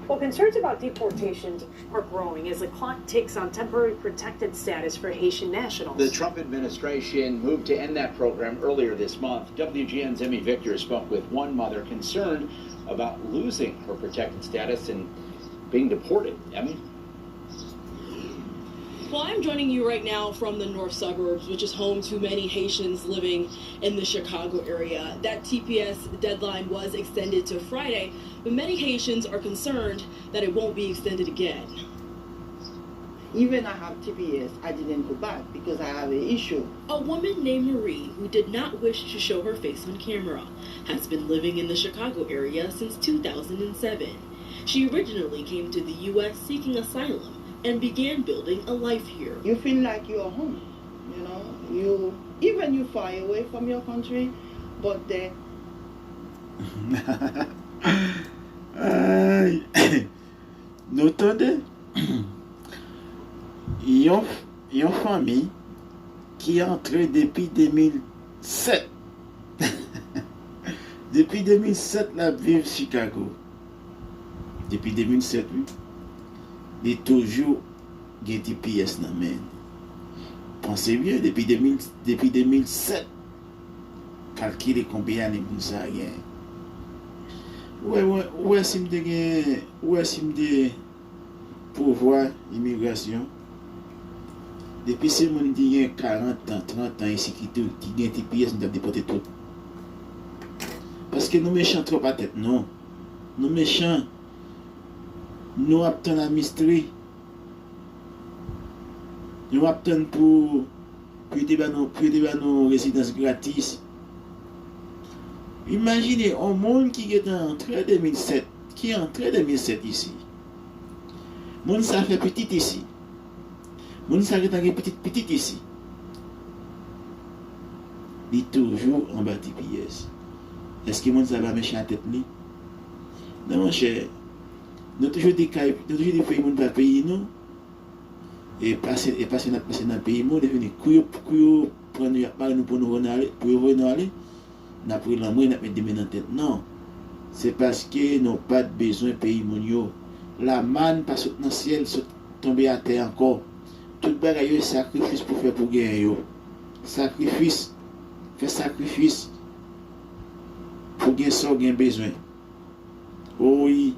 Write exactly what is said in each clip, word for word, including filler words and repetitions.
Well, concerns about deportations are growing as the clock ticks on temporary protected status for Haitian nationals. The Trump administration moved to end that program earlier this month. W G N's Emmy Victor spoke with one mother concerned about losing her protected status and being deported. Emmy? Well, I'm joining you right now from the north suburbs, which is home to many Haitians living in the Chicago area. That T P S deadline was extended to Friday, but many Haitians are concerned that it won't be extended again. Even I have T P S, I didn't go back because I have an issue. A woman named Marie, who did not wish to show her face on camera, has been living in the Chicago area since two thousand seven. She originally came to the U S seeking asylum and began building a life here. You feel like you're home, you know. You, even you far away from your country, but the Ay. Nou tande? Yon, yon fanmi ki antre depi de mil sèt. Depi de mil sèt l ap viv Chicago. Depi de mil sèt, wi. Li toujou gen T P S nan men l. Panse byen, depi de mil, depi de mil sèt, kalkile konbyen ane moun sa a gen. Ou wè, ou wè, ou wè si m te gen, ou wè si m te pouvwa imigrasyon, depi se moun ki gen karant an, trant an isi ki tou, ki gen T P S, m t ap depòte tout. Paske nou mechan twòp a tèt nou. Nou mechan. Nou ap tann administre. Nou ap tann pou, pou yo te ba nou, pou yo te ba nou rezidans gratis. Imajine yon moun ki gentan antre de mil sèt, ki antre de mil sèt isi. Moun sa fè pitit isi. Moun sa gentan gen pitit pitit isi. Li toujou anba T P S. Èske moun sa pa mechan a tèt li? Non, monchè, nou toujou di kay, nou toujou di peyi moun pa peyi nou. E pase, e pase n ap pase nan peyi moun, e fini kou yo, kou yo pran nou, y ap mare nou pou nou voye nou ale, pou yo voye nou ale. N ap ri lanmwe, n ap met de men nan tèt. Non. Se paske nou pa t bezwen peyi moun yo. Lamàn pa sot nan syèl, sot tonbe atè ankò. Tout bagay yo se sakrifis pou fè pou genyen yo. Sakrifis. Fè sakrifis pou gen sa w gen bezwen. Oy,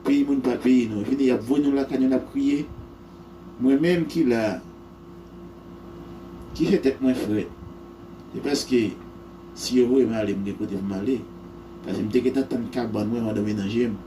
peyi moun pa peyi nou. Fini, y ap voye nou lakay nou, n ap kriye. Mwen menm ki la a, ki fè tèt mwen frèt, se paske si yo voye m ale, m gen kote pou m ale. Paske m te gentan tann kabann mwen, madanm menanje m.